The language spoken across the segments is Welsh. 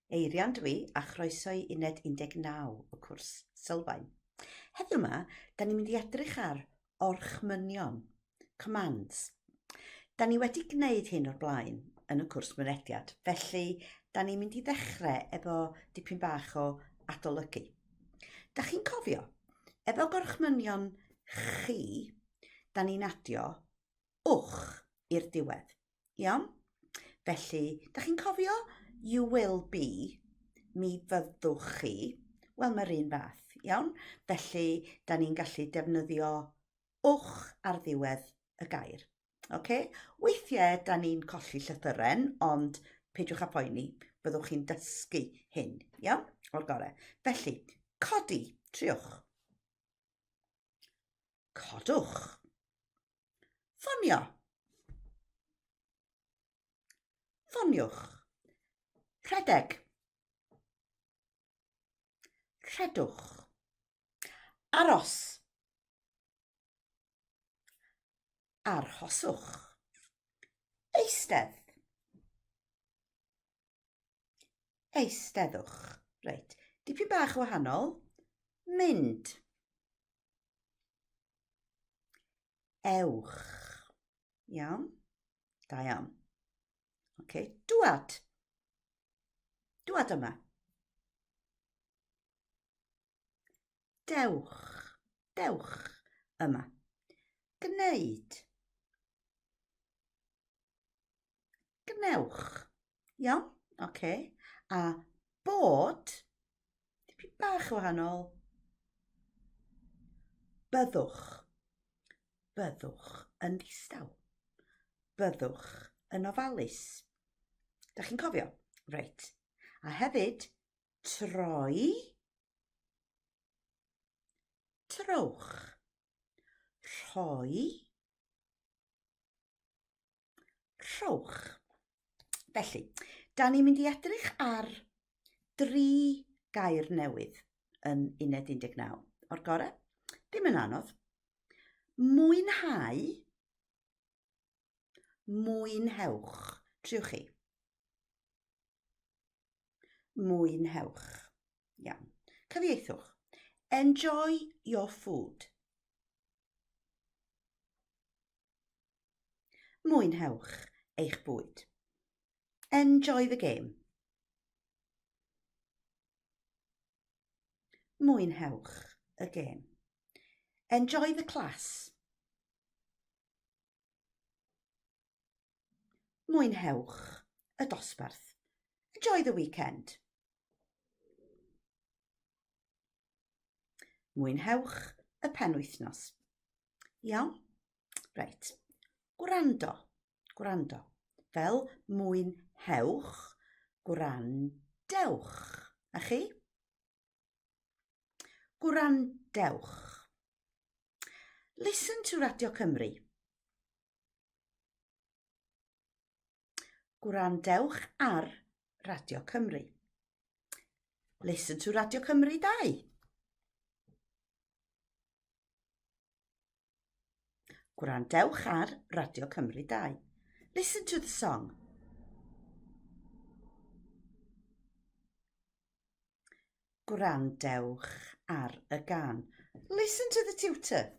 Eirian dwi a chroeso i uned 19 y cwrs sylfaen. Heddiw yma, da ni'n mynd i edrych ar orchmynion, commands. Da ni wedi gwneud hyn o'r blaen yn y cwrs mynediad, felly da ni'n mynd i ddechrau efo dipyn bach o adolygu. Da chi'n cofio, efo gorchmynion chi, da ni'n adio wch i'r diwedd. Iawn? Felly, da chi'n cofio you will be, mi fyddwch chi? Wel, mae'r un fath, iawn? Felly, da ni'n gallu defnyddio wch ar ddiwedd y gair. Okay? Weithiau, da ni'n colli llythyren, ond peidiwch â phoeni, byddwch chi'n dysgu hyn, iawn? O'r gorau. Felly, codi, triwch. Codwch. Ffonio. Ffoniwch. Rhedeg. Rhedwch. Aros. Arhoswch. Eistedd. Eisteddwch. Reit, dipyn bach o wahanol. Mynd. Ewch. Iawn. Da iawn. Ok, dwad. Dwad yma. Dewch. Dewch yma. Gwneud. Gwnewch. Iawn? Oce. A bod, dipyn bach o wahanol. Byddwch. Byddwch yn ddistaw. Byddwch yn ofalus. Da chi'n cofio? Reit. A hefyd, troi. Trowch. Rhoi. Rhowch. Felly, da ni'n mynd i edrych ar dri gair newydd yn uned 19. O'r gorau, ddim yn anodd. Mwynhau, mwynhewch. Triwch chi. Mwynhewch. Iawn. Cyfieithwch. Enjoy your food. Mwynhewch eich bwyd. Enjoy the game. Mwynhewch y gêm. Enjoy the class. Mwynhewch y dosbarth. Enjoy the weekend. Mwynhewch y penwythnos. Iawn? Reit. Gwrando. Gwrando. Fel mwynhewch, gwrandewch. A chi? Gwrandewch. Listen to Radio Cymru. Gwrandewch ar Radio Cymru. Listen to Radio Cymru 2. Gwrandewch ar Radio Cymru 2. Listen to the song. Gwrandewch ar y gan. Listen to the tutor.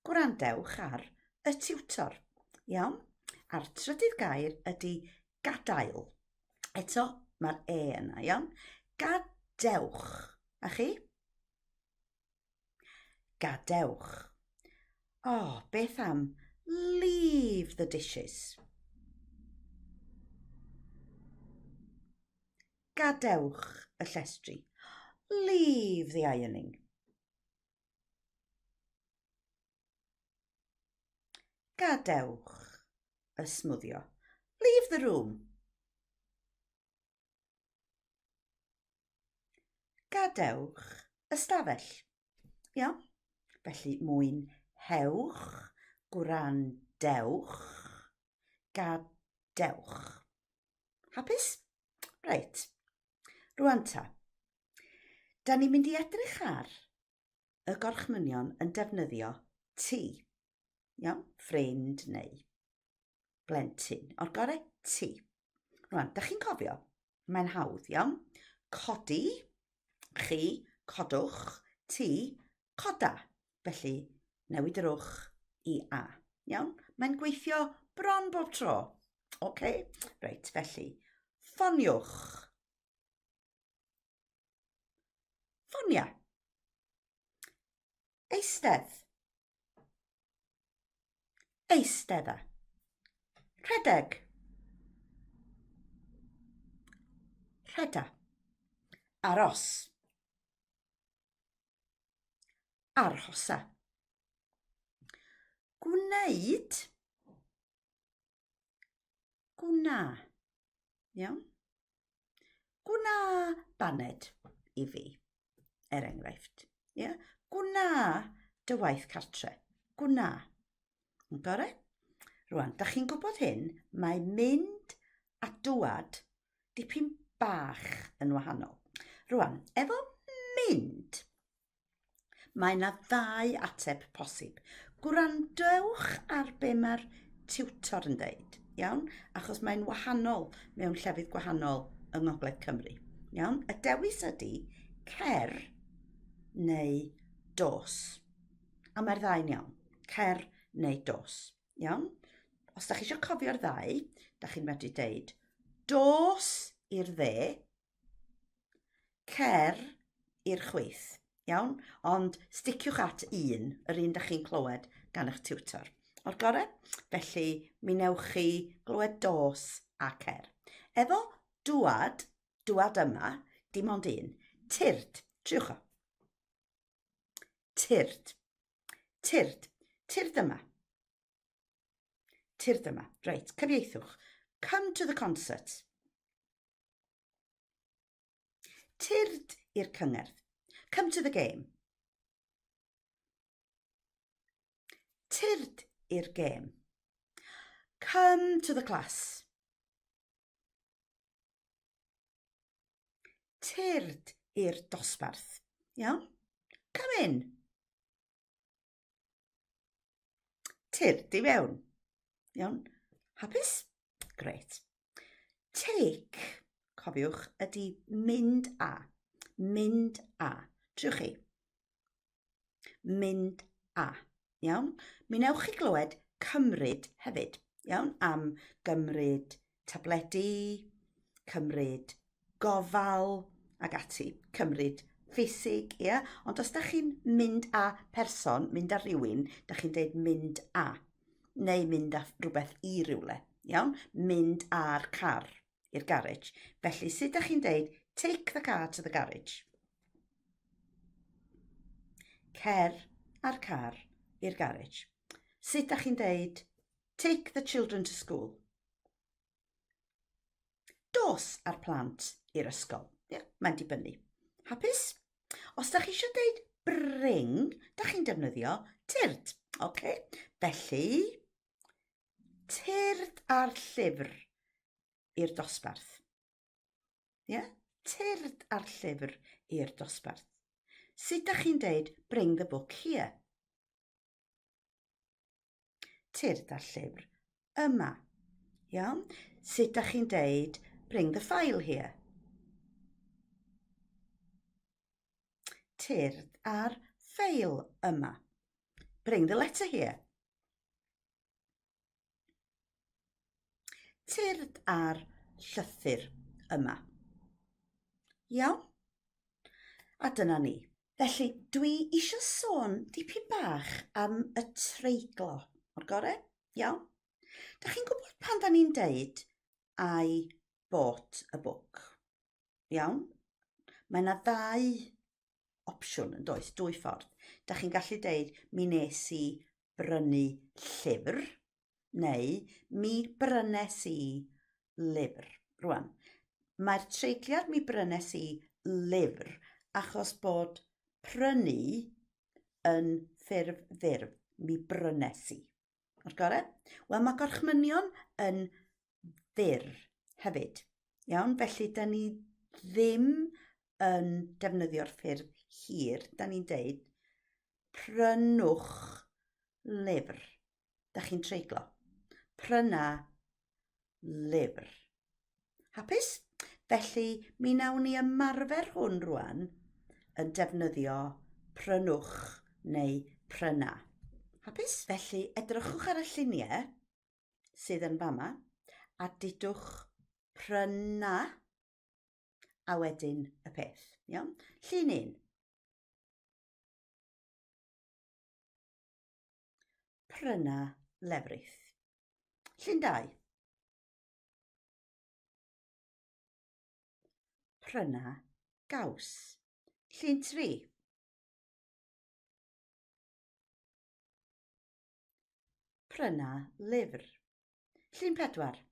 Gwrandewch ar y tiwtor. Iawn? A'r trydydd gair ydy gadael. Eto, mae'r e yna, iawn? Gadewch. A chi? Gadewch. O, oh, beth am leave the dishes? Gadewch y llestri. Leave the ironing. Gadewch y smwddio. Leave the room. Gadewch y stafell. Iawn? Felly mwynhewch, gwrandewch, gadewch. Hapus? Reit. Rwan ta. Da ni'n mynd i edrych ar y gorchmynion yn defnyddio ti. Iawn? Ffrind neu. blentyn. O'r gore, ti. Rwan, da chi'n cofio? Mae'n hawdd, iawn? Codi, chi, codwch, ti, coda. Felly, newid yr wch i a. Iawn? Mae'n gweithio bron bob tro. OK? Reit, felly, ffoniwch. Ffonia. Eistedd. Eistedda. Rhedeg. Rheda. Aros. Arhosa. Gwneud. Gwna. Iawn? Gwna baned i fi, er enghraifft. Yeah? Gwna dy waith cartre. Gwna. Yn gore? Rwan, da chi'n gwybod hyn, mae mynd a dwad dipyn bach yn wahanol. Rwan, efo mynd, Mae yna ddau ateb posib. Gwrandewch ar be mae'r tiwtor yn deud, iawn? Achos mae'n wahanol mewn llefydd gwahanol yng Ngogledd Cymru, iawn? Y dewis ydy cer neu dos. A mae'r ddau'n iawn. Cer neu dos, iawn? Os da chi eisiau cofio'r ddau, da chi'n medru deud dos i'r dde, Cer i'r chwith, iawn? Ond sticiwch at un, yr un da chi'n clywed gan eich tiwtor. O'r gore? Felly, mi newch chi glywed dos a cer. Efo dwad, dwad yma, dim ond un. Tyrd, triwch o. Tyrd. Tyrd. Tyrd yma. Tyrd yma. Reit, cyfieithwch. Come to the concert. Tyrd i'r cyngerdd. Come to the game. Tyrd i'r gêm. Come to the class. Tyrd i'r dosbarth. Iawn? Come in. Tyrd i fewn. Iawn? Hapus? Gret. Take, cofiwch, ydy mynd a. Mynd a. Triwch chi. Mynd a. Iawn? Mi newch chi glywed cymryd hefyd. Iawn? Am gymryd tabledi, cymryd gofal ac ati, cymryd ffisig, ie? Ond os da chi'n mynd â person, mynd â rhywun, da chi'n deud mynd â, neu mynd â rhywbeth i rywle, iawn? Mynd â'r car i'r garage. Felly, sut da chi'n deud take the car to the garage? Cer â'r car i'r garage. Sut da chi'n deud take the children to school? Dos â'r plant i'r ysgol. Ie, yeah, mae'n dibynnu. Hapus? Os da chi eisiau deud bring, da chi'n defnyddio tyrd. Okay? Felly, tyrd a'r llyfr i'r dosbarth. Ie? Yeah? Tyrd a'r llyfr i'r dosbarth. Sut da chi'n deud bring the book here? Tyrd â'r llyfr yma. Iawn? Sut da chi'n deud bring the file here? Tyrd â'r ffeil yma. Bring the letter here. Tyrd â'r llythyr yma. Iawn? A dyna ni. Felly, dwi eisiau sôn dipyn bach am y treiglo. O'r gore? Iawn? Da chi'n gwybod pan da ni'n deud I bought a book? Iawn? Mae yna ddau opsiwn yn does, dwy ffordd. Da chi'n gallu deud mi nes i brynu llyfr, neu mi brynes i lyfr. Rwan, mae'r treigliad mi brynes i lyfr achos bod prynu yn ffurf furf, mi brynes i. O'r gore? Wel, mae gorchmynion yn fyr hefyd. Iawn, felly da ni ddim yn defnyddio'r ffurf hir. Da ni'n deud prynwch lyfr. Da chi'n treiglo. Pryna Lyfr. Hapus? Felly, mi wnawn ni ymarfer hwn rwan yn defnyddio prynwch neu pryna. Hapus? Felly, edrychwch ar y lluniau sydd yn fama a dudwch pryna a wedyn y peth. Iawn? Llun un. Pryna lefrith. Llun 2. Pryna gaws. Llun 3. Pryna lyfr. Llun 4.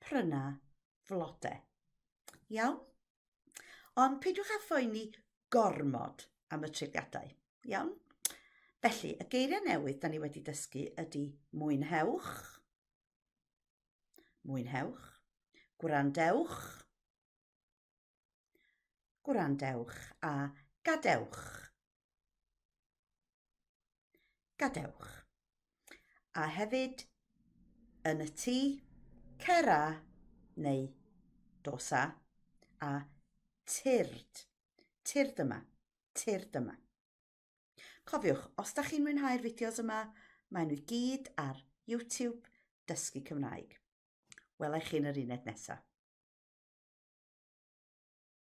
Pryna flode. Iawn? Ond peidiwch â phoeni gormod am y treigliadau. Iawn? Felly, y geiriau newydd da ni wedi dysgu ydy mwynhewch, mwynhewch, gwrandewch, gwrandewch a gadewch. Gadewch. A hefyd, yn y tŷ, cera neu dosa a tyrd. Tyrd yma, tyrd yma. Cofiwch, os da chi'n mwynhau'r fideos yma, maen nhw i gyd ar YouTube Dysgu Cymraeg. Welai chi yn yr uned nesaf.